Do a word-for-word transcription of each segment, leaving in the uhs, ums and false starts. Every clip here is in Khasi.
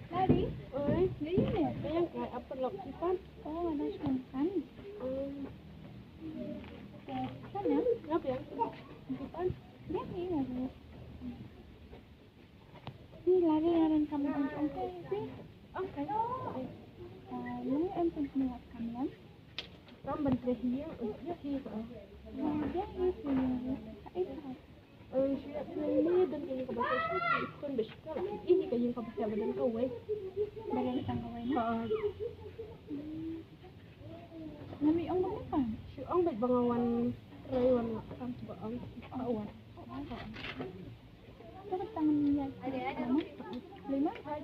Daddy, oi, dei ne? Dei yang kai apa lok kipan? Oh, ada sungkan. Hmm. Sana? Ngap yang kipan? Ya, iya. Ni lari yang kamu tunjuk ongkai sih. Ongkai. Ah, lu em pun punya kamu. Kamu bentar hiang, udah sih. Oh, dia ini sih. Hai, hai. Eh, shu ïa pynlong ne don ka ïing kaba sah sha ki khun ba shu kwah la ïohi ka ïing kaba sah ba don kawei. Ba don tang kawei ne? Ha. Ngam ïohi ong ba kumta. Shu ong ba nga wan trei wan la kam shu ba ong. Ba wan. To ka tang ïa. Lima? Ha.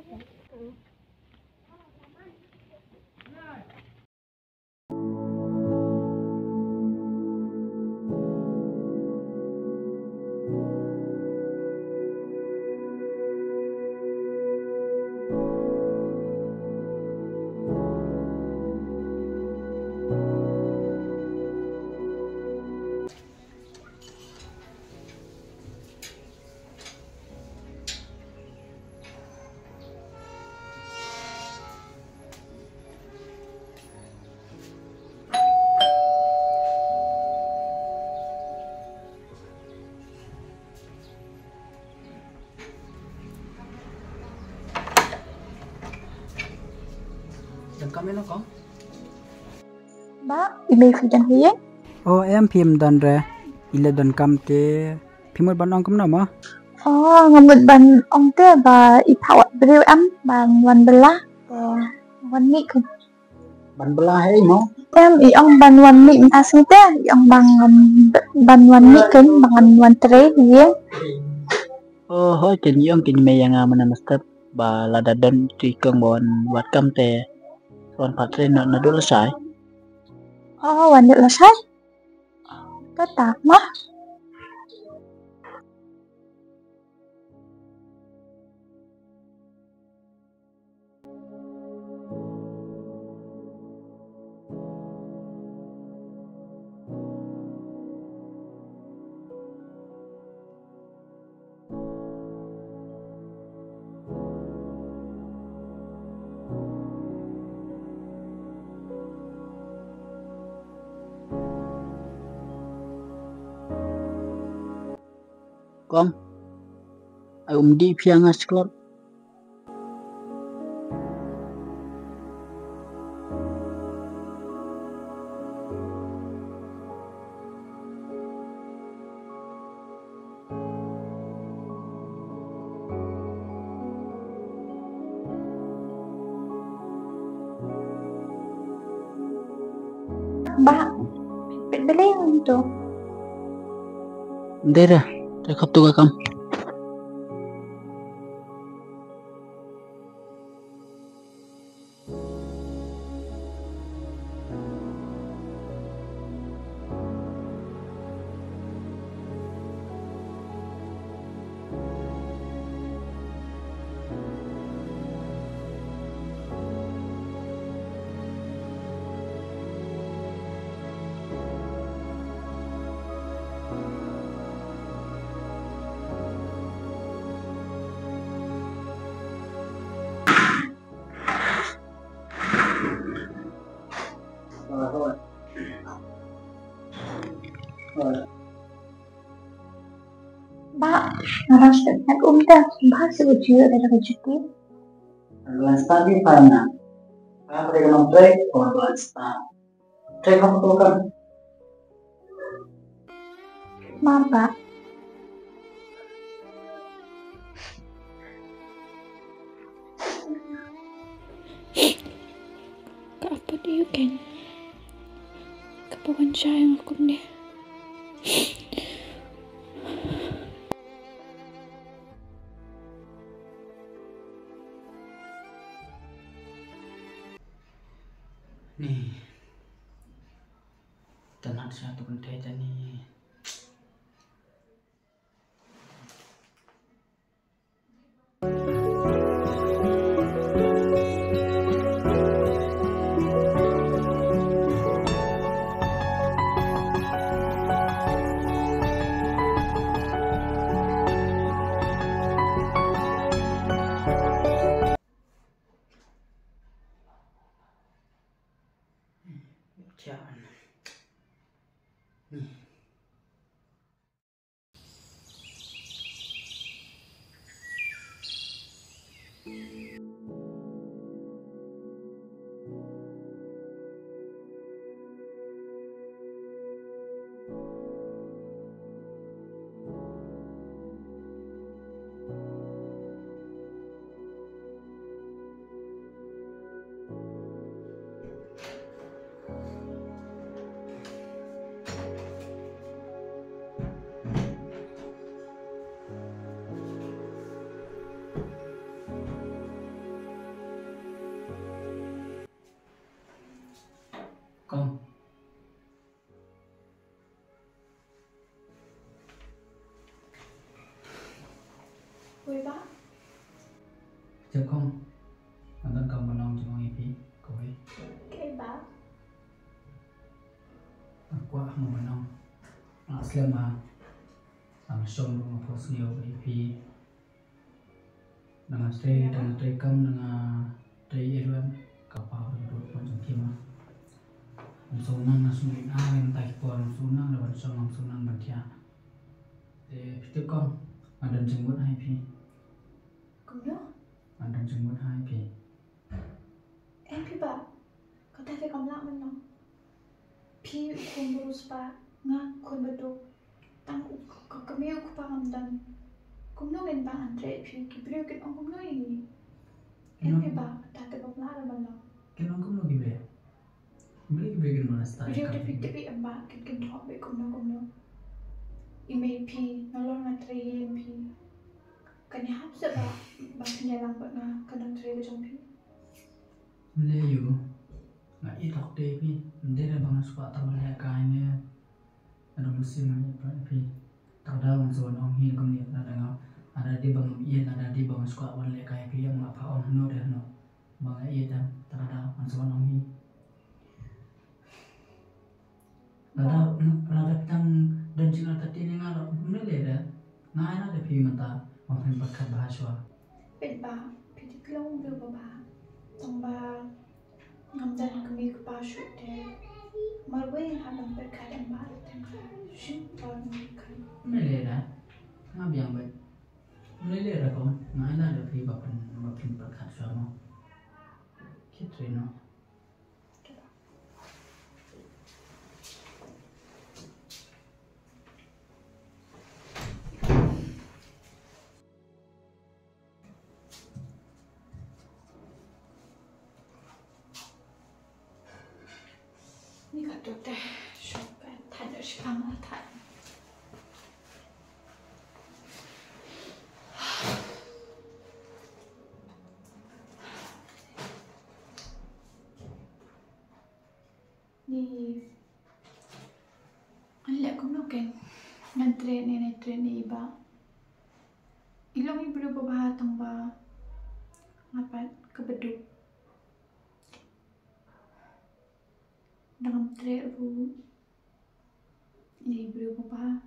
Donkam ïano kong? Bah, i mei phi don hi? O em, phim don re. I la donkam te phi mut ban ong kumno mo? O, nga mut ban ong te ba i phah wat briew em ban wan bylla. Te wan mih keiñ. Ban bylla hi mo? Em, i ong ban wan mih mynta sngi te, i ong ban, ban wan mih keiñ, ban wan trei hi. O, hooid keiñ, i ong keiñ i mei ïa nga mynne mynstep ba lada don uto i kong ba wan wad kam te wan phah trei na, naduh lashai. O, wan duh lashai. Kata ma. Kong, ai um dih phi ïa nga shi klot. Bah, peit balei ngan to. Dei re, te khop tu ka kam. Bah, nga rush ban ïa ka um te, bah, shu jia da ka juti. Advance ta di pa na. Ka pre ka nong trei ko advance ta. Trei ko ko kan. Ma, bah. Ka apot ïa u keiñ kaba wan shah ïa nga kumne. Wei ba? Jong kong, nga don kam ban ong jong i phi, kawei. Kaei ba? Nga kwah mo ban ong. Nga slem ha. Nga shong ruh nga phohsniew i phi. Nga trei, nga trei kam, nga trei i ruh ka pa ruh ruh pon jong ki ma. Ngam sngewthuh nga sngewthuh nga wen ta ki por ngam sngewthuh nga ban shong ngam sngewthuh ban thiah. Te phi tip kong, nga don jingmut ha i phi. Kumno? Nga don jingmut ha i phi. Em phi ba, kata te kam lah ban long. Phi u khun ba riewspah, nga khun ba duk. Tang u ka kmie u kpa ngam don. Kumno ngin ba ngan trei phi, ki briew kin ong kumno ïa ngi. Em phi ba, kata te kam lah ban long. Kin ong kumno ki briew? Briew ki briew kin mona sta. Briew te phi tip em ba kin kin thok beit kumno kumno. I mei phi, nalor nga trei ïa phi. Kan ïahap seh ba, ba phin ïalang bad nga, ka nongtrei ka jong phi. Mlei ïa u, nga ïeit hok te phi, ym dei re ba nga shu kwah tang ban lehkai ne. Nga dang mynsiem nga ïeit bha ïa phi. Tang da wan sa wan ong hi kumne lada nga, lada dei ba ngam ïeit, lada dei ba nga shu kwah ban lehkai ïa phi, ym nga phah ong hano re hano. Ba nga ïeit em, tang da wan sa wan ong hi. Lada, lada phi tang don jingartatien ïa nga ruh, ym lei lei re. Nga ai lad ïa phi mynta, ba phin pyrkhat bha shuwa. Peit ba, phi dei ka long briew babha. Tang ba ngam don kmie kpa shuh te. Marwei nga hap ban pyrkhat em ba te nga shim por nga pyrkhat. Ym lei lei re. Nga biang beit. Ym lei lei re kong, nga ai lad ïa phi ba phin, ba phin pyrkhat shuwa mo. Khie trei noh. Ni ka tu teh, shong ka tanya shipang la tanya. Ni ngan leh kumno ken? Ngan trei ne, ngan trei ne i ba. I long i briew babha tang ba nga pat ka baduk. Dang ngam treh ruh. Ïa i briew babha.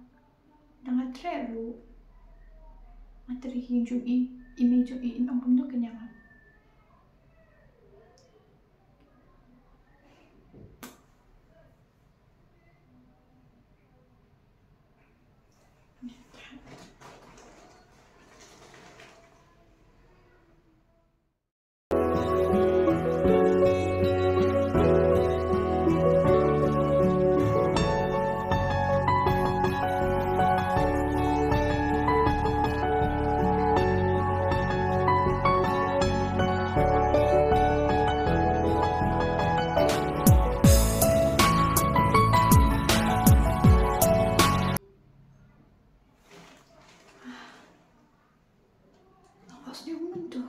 Dang nga treh ruh. Nga treh hi jong i, i mei jong i in ong kumno ken ïa nga. Awas dia mentu.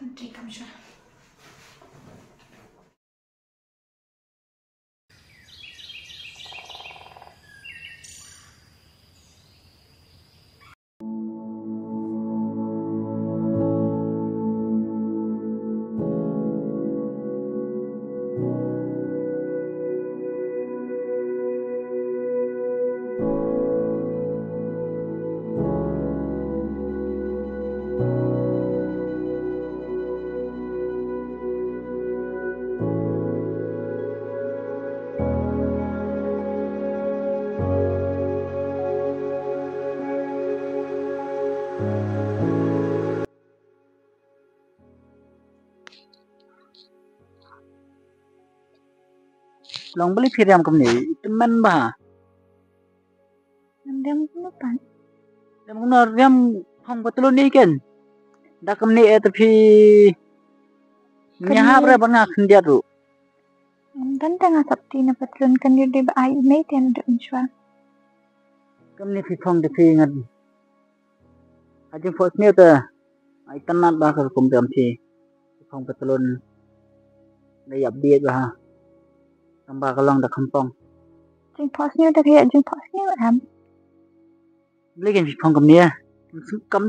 Nanti kamu sudah. Long beli phi riam kumne, temen ba. Ngam riam kumno pat. Riam kumno, riam phong patlun ni ken. Da kumne eh te phi. Nya hap re ba nga khyndiat ruh. Ngam don te nga sopti na patlun kan ïa dei ba ai i mei te na dei un shwa. Kumne phi phong te phi ngan. Ha jingphohsniew te. Ai tang nat ba ka kum riam phi. Phong patlun. Da ïap biet ba ha. Tang ba ka long da kham phong. Jingphohsniew te ka ïa jingphohsniew em. Beli kan phi phong kumne. Kam,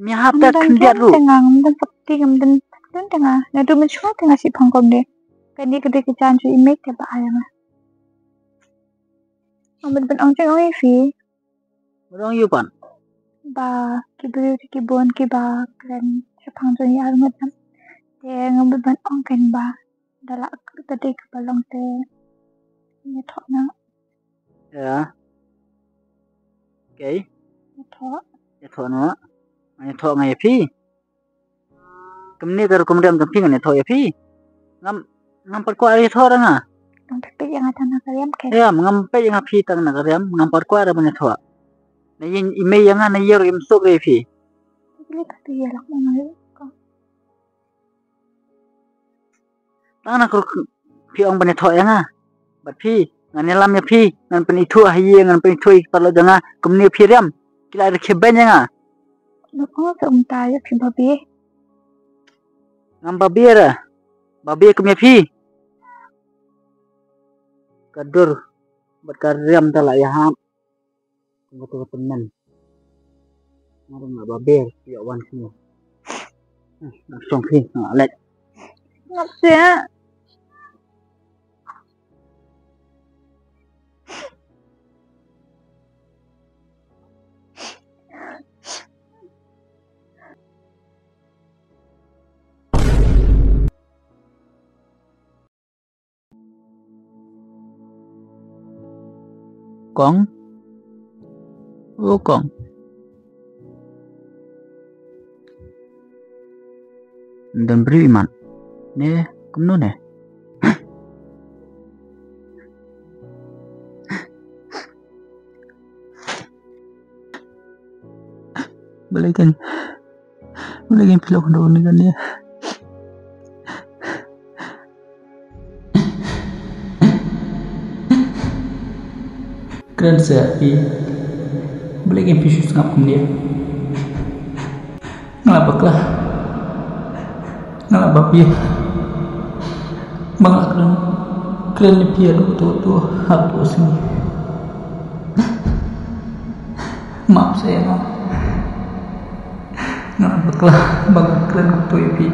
mi hap ta khyndiat ruh. Ngam don sopti, ngam don sopti nga. Naduh mynshwa te nga shipang kumne. Kane ka dei ka jan jong i mei te ba ai nga. Ngam bit ban ong jong i phi. Ba ong ïa u pan. Ba ki briew ki bun kiba kren shaphang jong i ar ngut nam. Te ngam bit ban ong kan ba da la ka dei kaba long te. Ïathoh na. Ïa. Okay. Ïathoh. Ïathoh na. Ïathoh nga ïa phi. Kumne ka rukom riam jong phi ngan ïathoh ïa phi. Ngam, ngam pat kwah ïathoh ra nga. Ngam pat peit ïa nga tang na ka riam ke. Riam, ngam peit ïa nga phi tang na ka riam, ngam pat kwah ra ban ïathoh. Na ïa i mei ïa nga na ïa ruh im suk re phi. Phi leh pat phi ïa lak ma nga. Tang na ka rukom phi ong ban ïathoh ïa nga. Bad phi, ngan ïalam ïa phi, ngan pynithuh ha ïing, ngan pynithuh ïa ki paralok jong nga, kumne phi riam, ki la da kheben ïa nga. Ngan ong sa um ta ïa phi babe. Ngam babe ra, babe kum ïa phi. Ka dur, bad ka riam ta la ïahap. Kum kata ka tymmen. Nga ruh nga babe, ïa wan sini. Nga song phi, nga lek. Ngap sia. Kong. O kong. Don briew imat. Ne, kumno ne? Balei kan. Balei kan phi la khyndew ne kane. Kren sa phi. Balei kan phi shu sngap kumne. Nga la bakla. Nga la bapia. Ba nga la kren. Kren ne phi ïa tu tu tu. Ha tu sini. Map sa ïa nga. Nga la bakla ba nga kren kumto ïa phi.